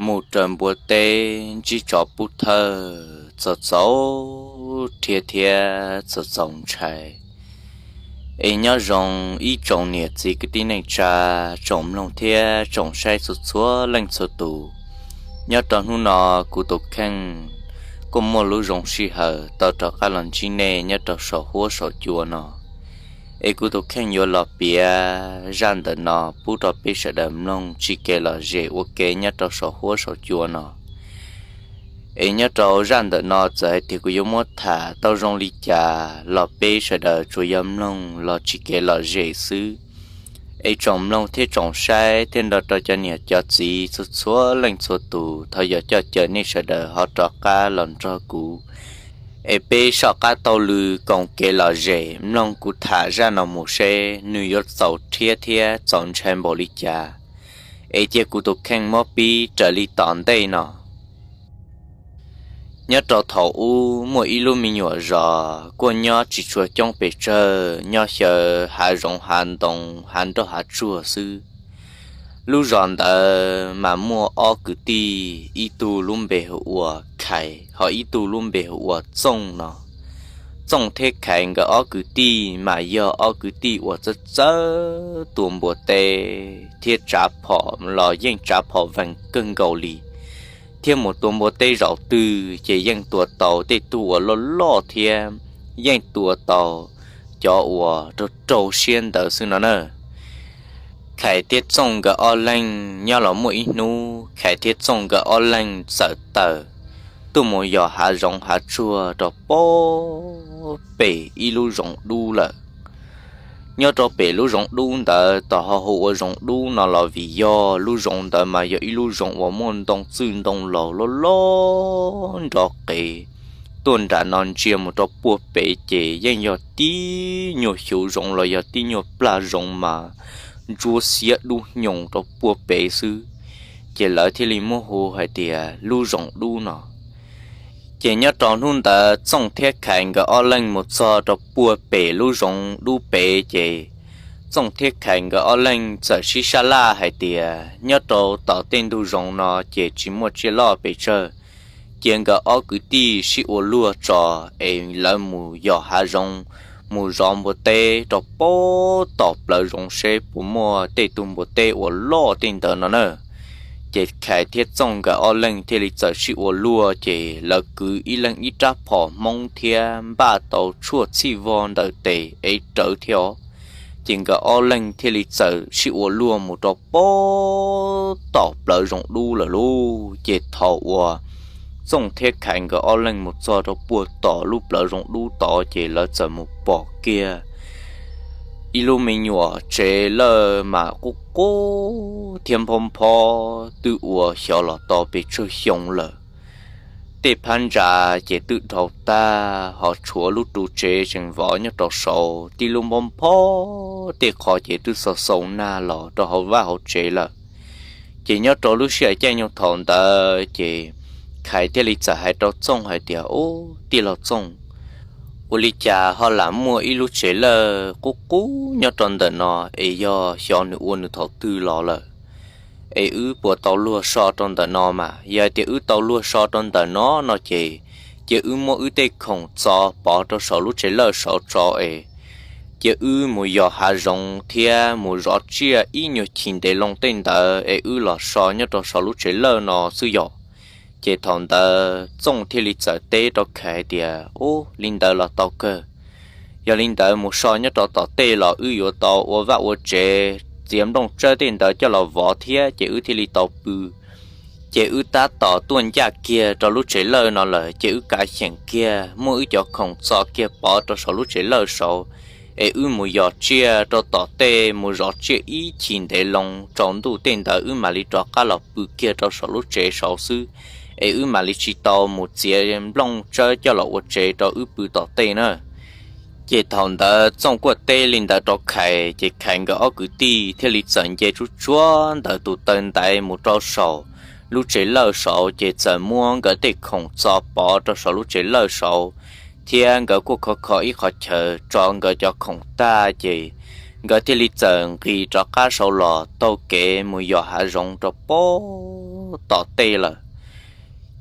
Mus raws npua teb ntsib tsov pub thawj, txaus txaus rhiab thiab txaus txaus ntshai. Es nyob zoo ib tsoom niam txiv kwv tij neej tsa, tsoom mloog thiab tsoom saib txhua txhua leej txhua tus. Nyob rau hnub no kuv tus kheej kuj muaj lub zoo sij hawm tau rov qab los ntsib nej nyob rau saum huab saum cua no. Es kuv tus kheej yuav los piav zaj ntawm no pub rau peb sawv daws mloog tsis kev lom zem ua ke nyob rau saum huab saum cua no. Es nyob rau zaj ntawm no txawm hais tias kuv yuav muab tham tau zoo li cas los peb sawv daws tsuas yog mloog los tsis kev lom zem xwb. Es tsoom mloog thiab tsoom saib thiab nrog rau cov niam cov txiv txhua txhua leej txhua tus, thov yog coj caw nej sawv daws ho rov qab los nrog kuv es peb soj qab taug lw koom kev lom zem mloog kuv tham zaj no mus seb nws yuav txaus rhiab thiab txaus ntshai npaum li cas. Es cia kuv tus kheej muab pib raws li tom ntej no. Nyob rau thaum ub muaj ib lub me nyuam zos kuj nyob tsis tshua coob pes tsawg, nyob xyaw hav zoov hav ntoo hav nroj hav tsuag xwb. Lub zos ntawd mas muaj ob kwv tij, ib tug lub npe hu ua Khais, ho ib tug lub npe hu ua Txooj no. Txooj thiab Khais nkawd ob kwv tij mas yog ob kwv tij uas txawj txawj tua npua teb thiab tsav phom los yeej tsav phom vees kawg nkaus li, thiab mus tua npua teb zaum twg ces yeej tua tau tej tug uas loj loj thiab yeej tua tau cov uas raug raug siab ntawd xwb no na. Khais thiab Txooj nkawd ob leeg nyob los muaj ib hnub Khais thiab Txooj nkawd ob leeg txawm tawm tuaj mus yos hav zoov hav tsuag rau pem ib lub zoov dub lawm. Nyob rau pem lub zoov dub ntawd, tos ho hu ua zoov dub no los vim yog lub zoov ntawd mas yog ib lub zoov uas muaj ntoo txwj ntoo laus loj loj nrov qees tuaj nram no ntsia mus rau puag pem ces yeej yog tib nyuag xyuv zoov los yog tib nyuag plag zoov mas ntsuab xiab dub hnyoo rau puag pem xwb, ces lawv thiaj li muab hu hais tias lub zoov dub no. Ces nyob rau hnub ntawd Txooj thiab Khais nkawd ob leeg mus txog rau puag pem lub zoov dub pem ces Txooj thiab Khais nkawd ob leeg txawm sib sab laj hais tias nyob rau tom tej ntug zoov no ces tsis muaj tsiaj loj pes tsawg, cia nkawd ob kwv tij sib ua luag tso es lawv mus yos hav zoov, mus zov npua teb rau pem tom plawv zoov seb puas muaj tej tug npua teb uas loj tej ntawd no na. Ces Khais thiab Txooj nkawd ob leeg thiaj li txawm sib ua luag ces lawv kwv ib leeg ib rab phom Hmoob thiab npaj tau tshuaj txhij vog ntawm tes ev rawv thiab os. Ces nkawd ob leeg thiaj li txawm sib ua luag mus rau pem tom plawv zoov dub lawm lauj. Ces thaum uas Txooj thiab Khais nkawd ob leeg mus txog rau puag tom lub plawv zoov dub tod ces lawv txawm mus pom kiag ib lub me nyuam tsev lawj mas qub qub thiab nphob nphob twb ua xyov los tau pes tsawg xyoo lawm. Tej phab ntsa ces twb dhau tag ho tshuav lub ru tsev tseem vov nyob rau saud, tib lub nphob nphob tej qhov ces twb xau xau nag los rau hauv vaj hauv tsev lawm. Ces nyob rau lub sij hawm caij nyoog thaum ntawd ces Khais thiaj li txawm hais rau Txooj hais tias, Ub, tij laug Txooj, ua li cas ho lam muaj ib lub tsev lawj qub qub nyob rau ntawm no es yog xyov nws ua nws thaum twg los lawm? Es wb puas tau luag so rau ntawm no mas? Yog hais tias wb tau luag so rau ntawm no no ces cia wb muab wb tej khoom txo pov rau saum lub tsev lawj saud tso es cia wb mus yos hav zoov thiab mus zov tsiaj ib nyuag chim ntev loo tej ntawd es wb los so nyob rau saum lub tsev lawj no xwb yog. Ces thaum ntawd Txooj thiaj li txawm teb rau Khais hais tias, Ub, li ntawd los tau kawg. Yog li ntawd mus so nyob rau tom tej los wb yuav tau ua vaj ua tsev, txiav nplooj tsawb tej ntawd coj los vov thiab ces wb thiaj li tau pw. Ces wb tab tom tuaj ncaj kiag rau lub tsev lawj no lawm ces wb kav xyeem kiag muab wb cov khoom txo kiag pov rau saum lub tsev lawj saud es wb mus yos tsiaj rau tom tej mus zov tsiaj ib chim ntev loo tsaus ntuj tej ntawd wb mam li rov qab los pw kiag rau saum lub tsev saud xwb, es wb mam li tsis tau mus txiav nplooj tsawb coj los ua tsev rau wb pw tom tej na. Ces thaum ntawd Txooj kuj teb li ntawd rau Khais ces Khais nkawd ob kwv tij thiaj li txawm nce tsuj tsuag ntawm tus taw ntaiv mus rau saum lub tsev lawj saud ces txawm muab nkawd tej khoom txo pov rau saum lub tsev lawj saud thiab nkawd kuj kho kho ib qhov chaw tso nkawd cov khoom tag ces nkawd thiaj li txawm nqis rov qab saud los taug kev mus yos hav zoov rau pem tom tej lawm.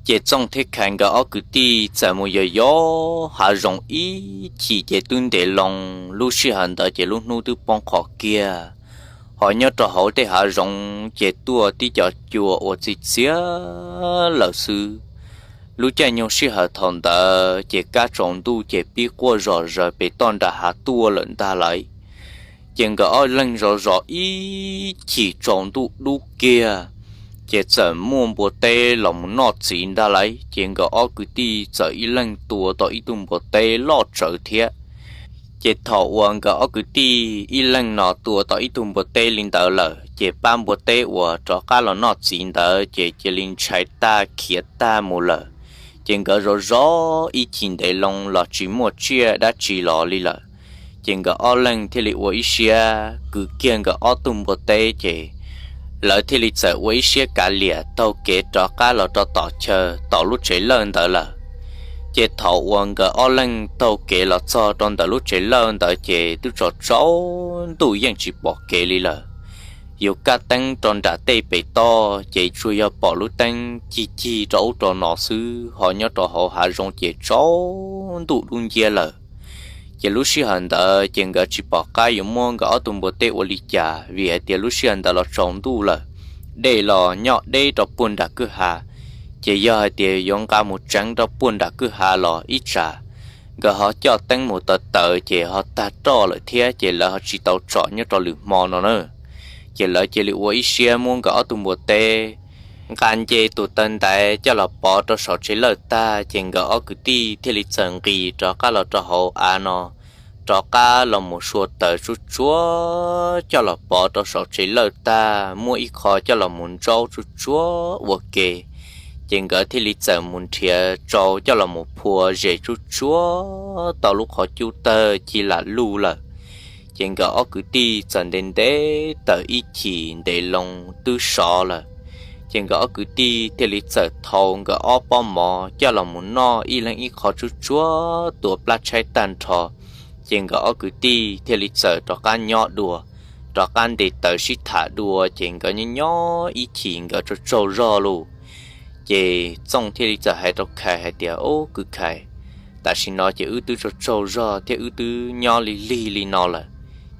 Ces Txooj thiab Khais nkawd ob kwv tij txawm mus yos yos hav zoov ib chim ces twb ntev loo, lub sij hawm ntawd ces lub hnub twb poob qho kiag. Ho nyob rau hauv tej hav zoov ces tuaj tib cov cua uas txias txias lawm xwb. Lub caij nyoog sij hawm thaum ntawd ces kab tsaus ntuj ces pib quaj zom zaws pem toj nram hav tuaj lawm ntag lauj. Ces nkawd ob leeg zov zov ib chim tsaus ntuj dub kiag, ces txawm muaj npua teb los mus noj txiv ntag lauj. Ces nkawd ob kwv tij txawm ib leeg tua tau ib tug npua teb loj tsawv thiab. Ces thaum uas nkawd ob kwv tij ib leeg no tua tau ib tug npua teb li ntawd lawm, ces pab npua teb uas rov qab los noj txiv ntawd ces cia li ntshai tag khiav tag mus lawm. Ces nkawd zov zov ib chim ntev loo los tsis muaj tsiaj dab tsi los li lawm. Ces nkawd ob leeg thiaj li ua ib siab kwv kiag nkawd ob tug npua teb, ces lawv thiaj li txawm ua ib siab kav liam taug kev rov qab los rau tom chaw tom lub tsev lawj ntawd lawm. Ces thaum uas nkawd ob leeg taug kev los txog rau ntawm lub tsev lawj ntawd ces twb tsaus tsaus ntuj yeej tsis pom kev li lawm. Yus kaj teeb rau nram tej pem toj ces tsuas yog pom lub teeb cig cig rau ub rau no xwb, ho nyob rau hauv hav zoov ces tsaus ntuj dub nciab lawm. Ces lub sij hawm ntawd ces nkawd tsis pom qab yuav muab nkawd ob tug npua teb ua li cas, vim hais tias lub sij hawm ntawd los tsaus ntuj lawm, dej los nyob deb rau puag nram kwj ha. Ces yog hais tias yuav nqa mus tseev rau puag nram kwj ha los ib tsam nkawd ho coj teeb mus taws taws ces ho tag roj lawm thiab, ces lawv ho tsis tau tsom nyob rau lwm hmo no na. Ces lawv cia li ua ib siab muab nkawd ob tug npua teb nqa nce tus taw ntaiv coj los pov rau saum tsev lawj tag, ces nkawd ob kwv tij thiaj li txawm nqis rov qab los rau hauv av no, rov qab los mus sua taws tsuab tsuab coj los pov rau saum tsev lawj tag, muaj ib qho coj los mus ntsaub tsuab tsuab ua ke. Ces nkawd thiaj li txawm mus nrhiav tsau coj los mus phua zes tsuab tsuab tau lub qhov cub tawg ci lam lug lawm. Ces nkawd ob kwv tij txawm nte nte taws ib chim ntev loo twb sov lawm. Ces nkawd ob kwv tij thiaj li txawm thau nkawd ob pob mov coj los mus noj ib leeg ib qho tsuab tsuab tua plab tshaib tag nrho. Ces nkawd ob kwv tij thiaj li txawm rov qab nyob dua, rov qab nte taws sib tham dua, ces nkawd nyob nyob ib chim nkawd tsaug tsaug zog lauj. Ces Txooj thiaj li txawm hais rau Khais hais tias, Ub, kwv Khais, tam sim no ces wb twb tsaug tsaug zog thiab wb twb nyob lig lig li no lawm,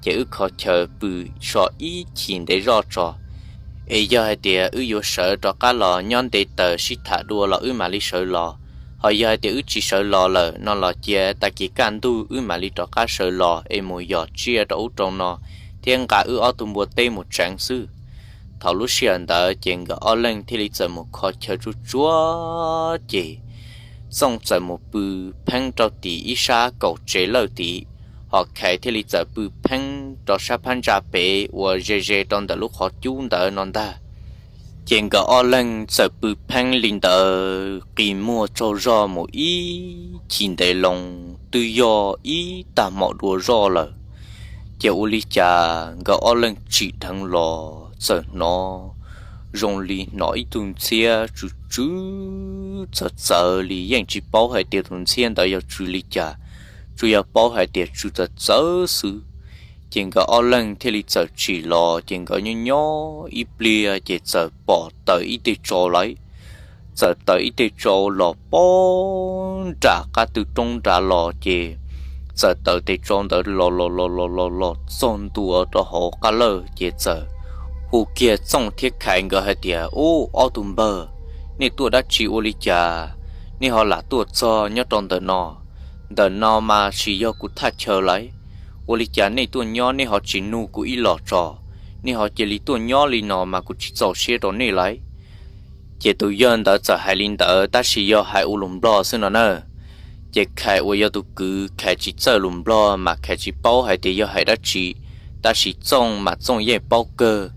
ces wb kho chaw pw so ib chim ntev zoj tso. Es yog hais tias wb yuav sawv rov qab los nyob nte taws sib tham dua los wb mam li sawv los, ho yog hais tias wb tsis sawv los lawm no los cia tag kis kaj ntug wb mam li rov qab sawv los es mus yos tsiaj rau ub rau no thiab nqa wb ob tug npua teb mus tseev xwb. Thaum lub sij hawm ntawd ces nkawd ob leeg thiaj li txawm mus kho chaw tsuab tsuab, ces Txooj txawm mus pw pheeb rau tim ib sab kaum tsev lawj tid, ho Khais thiaj li txawm pw pheeb rau sab phab ntsa pem uas ze ze rau ntawm lub qhov cub ntawd no ntag. Ces nkawd ob leeg txawm pw pheeb li ntawd qi muag tsaug zog mus ib chim ntev loo twb yog ib tag hmo dua zoj lawm. Ces ua li cas nkawd ob leeg tsim dheev los txawm hnov zoo li hnov ib tug ntxhiab tsw tsw txawv txawv li, yeej tsis paub hais tias tus ntxhiab ntawd yog tsw li cas, tsuas yog paub hais tias tsw txawv txawv xwb. Ces nkawd ob leeg thiaj li txawm tsim los, ces nkawd nyob nyob ib pliag ces txawm pom taws ib teg tsau lawm. Txawm taws ib teg tsau los poob nram qab tw roob nrad los, ces txawm taws tes tsau ntawd los los los los los los txog ntua rau hauv qab lawj, ces txawm hu kiag Txooj thiab Khais nkawd hais tias, Ub, ob tug npawg, nej tuaj dab tsi ua li cas nej ho lam tuaj txog nyob rau ntawm no? Ntawm no mas tsis yog kuv thaj chaw lawm. Ua li cas nej tuaj nyob nej ho tsis nug kuv ib los tso? Nej ho cia li tuaj nyob li no mas kuv tsis txaus siab rau nej lawm. Ces tus yawg ntawd txawm hais li ntawd tab sis yog hais ua lus Nplog xwb no na. Ces Khais uas yog tus kwv, Khais tsis txawj lus Nplog mas Khais tsis paub hais tias yog hais dab tsi, tab sis Txooj mas Txooj yeej paub kawg,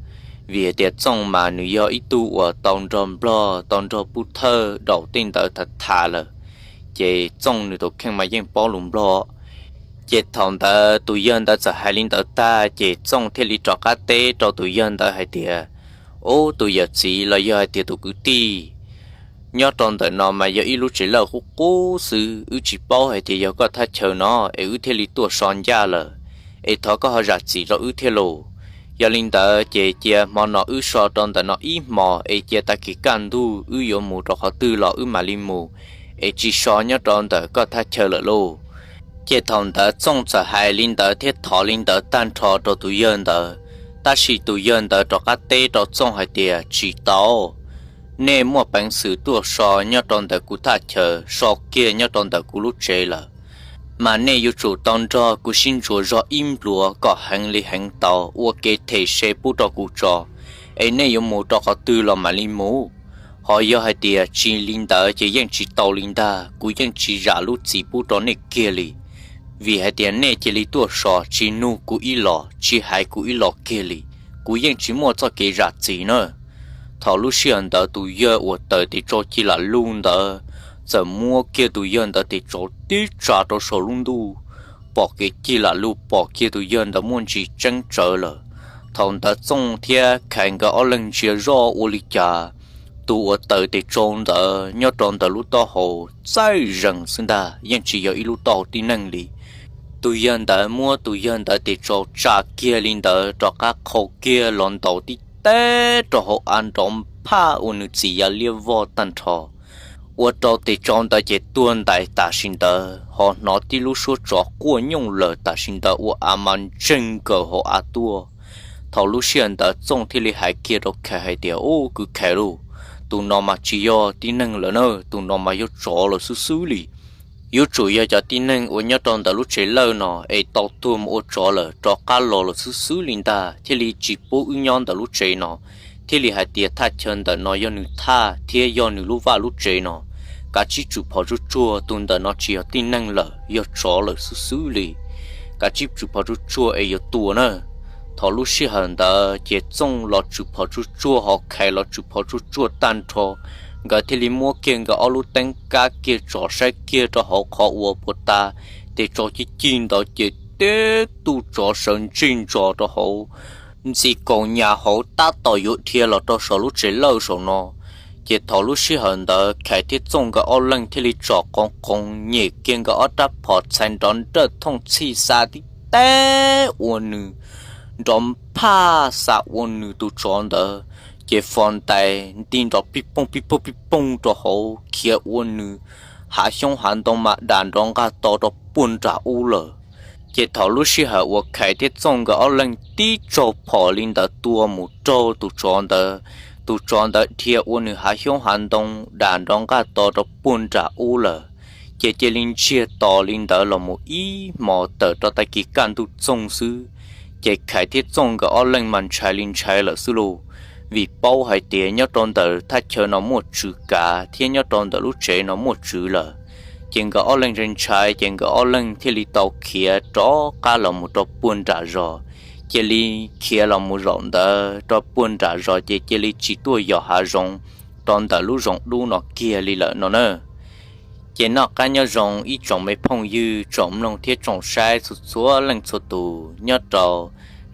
vim hais tias Txooj mas nws yog ib tug uas tau nrog Nplog tau nrog Pub Thawj Daum tej ntawd tham tham lawm, ces Txooj nws tus kheej mas yeej paub lus Nplog. Ces thaum ntawd tus yawg ntawd txawm hais li ntawd tag ces Txooj thiaj li rov qab teb rau tus yawg ntawd hais tias, Ub, tus yawm txiv los yog hais tias tus kwv tij, nyob rau ntawm no mas yog ib lub tsev lawj qub qub xwb, wb tsis paub hais tias yog koj thaj chaw no es wb thiaj li tuaj so ncaj lawm. es thov koj ho zam txim rau wb thiab lauj. Yog li ntawd ces cia hmo no wb so rau ntawm no ib hmos es cia tag kis kaj ntug wb yuav mus rau qhov twg los wb mam li mus, es tsis so nyob rau ntawm koj thaj chaw lawm lauj. Ces thaum ntawd Txooj txawm hais li ntawd thiab thov li ntawd tag nrho rau tus yawg ntawd, tab sis tus yawg ntawd rov qab teb rau Txooj hais tias, tsis tau. Nej muaj peev xwm tuaj so nyob rau ntawm kuv thaj chaw, so kiag nyob rau ntawm kuv lub tsev lawm, mas nej yuav tsum tau nrog kuv sib ntsuas zog ib npluav kom heev li heev tau ua kev them se pub rau kuv tso, es nej yuav mus rau qhov twg los mam li mus. Ho yog hais tias tsis li ntawd ces yeej tsis tau li ntag, kuv yeej tsis zam lub txim pub rau nej kiag li. Vim hais tias nej cia li tuaj so tsis nug kuv ib los tsis hais kuv ib los kiag li, kuv yeej tsis muaj txoj kev zam txim na. Thaum lub sij hawm ntawd tus yawg uas tawm tes tsau cig lam lug ntawd txawm muab kiag tus yawg ntawd tes tsau tib tsa rau saum lub ntuj, pom kev cig lam lug pom kiag tus yawg ntawd muaj ntsis tseeb tsawv lawm. Thaum ntawd Txooj thiab Khais nkawd ob leeg ntsia zoj ua li cas tus uas tawm tes tsau ntawd nyob rau ntawm lub taub hau txaij zees xwb ntag, yeej tsis yog ib lub taub hau tib neeg li. Tus yawg ntawd muab tus yawg ntawd tes tsau tsa kiag li ntawd rov qab qhau kiag los ntaus tib teb rau hauv av nrov nphaj ua nws txiv yav liab vog tag nrho, ua rau tes tsau ntawd ces tuag ntais tam sim ntawd ho hnov tib lub suab tsov quaj nyooj lawm tam sim ntawd ua av mas ntseeg nkaws hauv av tuaj. Thaum lub sij hawm ntawd Txooj thiaj li hais kiag rau Khais hais tias, ub, kwv Khais lauj, tus no mas tsis yog tib neeg lawm na, tus no mas yog tsov lawm xwb xwb li. Yuav tsum yog cov tib neeg uas nyob rau ntawm lub tsev lawj no es tau tuag mus ua tsov lawm rov qab los lawm xwb xwb li ntag thiaj li tsis pub wb nyob ntawm lub tsev no, thiaj li hais tias thaj chaw ntawm no yog nws thaj thiab yog nws lub vaj lub tsev no. Kav tsij tsum phov tsuag tsuag, tus ntawm no tsis yog tib neeg lawm, yog tsov lawm xwb xwb li. Kav tsij tsum phov tsuag tsuag es yuav tua na. Thaum lub sij hawm ntawd ces Txooj los tsum phov tsuag tsuag ho Khais los tsum phov tsuag tsuag tag nrho, nkawd thiaj li muab kiag nkawd ob lub teeb kab kiag tsom saib kiag rau hauv qhov uas puas ta tes tsau cig cig ntawd ces tib tug tsov sawv ntsig ntsos rau hauv ntxi kaus nyas hauv tab tom yuav dhia los rau saum lub tsev lawj saum no. Ces thaum lub sij hawm ntawd Khais thiab Txooj nkawd ob leeg thiaj li tsom qoov qoov nyem kiag nkawd ob rab phom txhais nrov nrawj thooj txhij xa tib teb ua nws nrov nphaj xa ua nws tus tsov ntawd, ces fos ntais nti nrov pij pooj pij pooj pij pooj rau hauv khiav ua nws hav xyoob hav ntoo mas dam nrov nqaj to rau puag nram ub lawm. Ces thaum lub sij hawm uas Khais thiab Txooj nkawd ob leeg tib tsaug phom li ntawd tua mus raug tus tsov ntawd, tus tsov ntawd dhia ua nws hav xyoob hav ntoo dam nrov nqaj to rau puag nram ub lawm. Ces cia li ntsiag to li ntawd los mus ib hmos tawm rau tag kis kaj ntug Txooj xwb. Ces Khais thiab Txooj nkawd ob leeg mas ntshai li ntshai lawm xwb lauj, vim paub hais tias nyob rau ntawm thaj chaw no muaj tswv kav thiab nyob rau ntawm lub tsev no muaj tswv lawm. Ces nkawd ob leeg ntshai ntshai ces nkawd ob leeg thiaj li tau khiav rov qab los mus rau puag nram zos. Cia li khiav los mus zaum ntawd rau puag nram zos ces cia li tsis tuaj yos hav zoov rau ntawm lub zoov dub no kiag li lawm no na. Ces noj qab nyob zoo ib tsoom me phooj ywg tsoom mloog thiab tsoom saib txhua txhua leej txhua tus nyob rau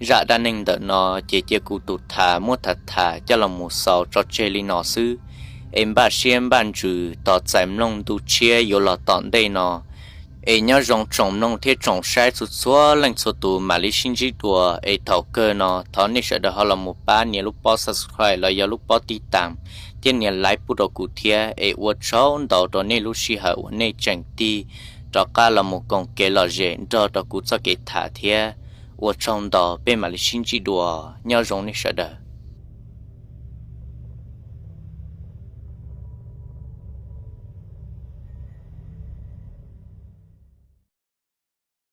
zaj dab neeg ntawm no, ces cia kuv tus tham muab tham tham coj los mus xaus tso tseg li no xwb. Es npaj siab npaj ntsws tos txais mloog ntu tshiab yuav los tom ntej no. Es nyob zoo tsoom mloog thiab tsoom saib txhua txhua leej txhua tus mam li sib ntsib dua. Es thaum kawg no thov nej sawv daws ho los mus pab nias lub pob subscribe los yog lub pob tij tam thiab nias like pub rau kuv thiab. Es ua tsaug ntau rau nej lub sij hawm uas nej tseem tig rov qab los mus koom kev lom zem nrog rau kuv txoj kev tham thiab. Ua tsaug ntau, peb mam li sib ntsib dua. Nyob zoo nej sawv daws.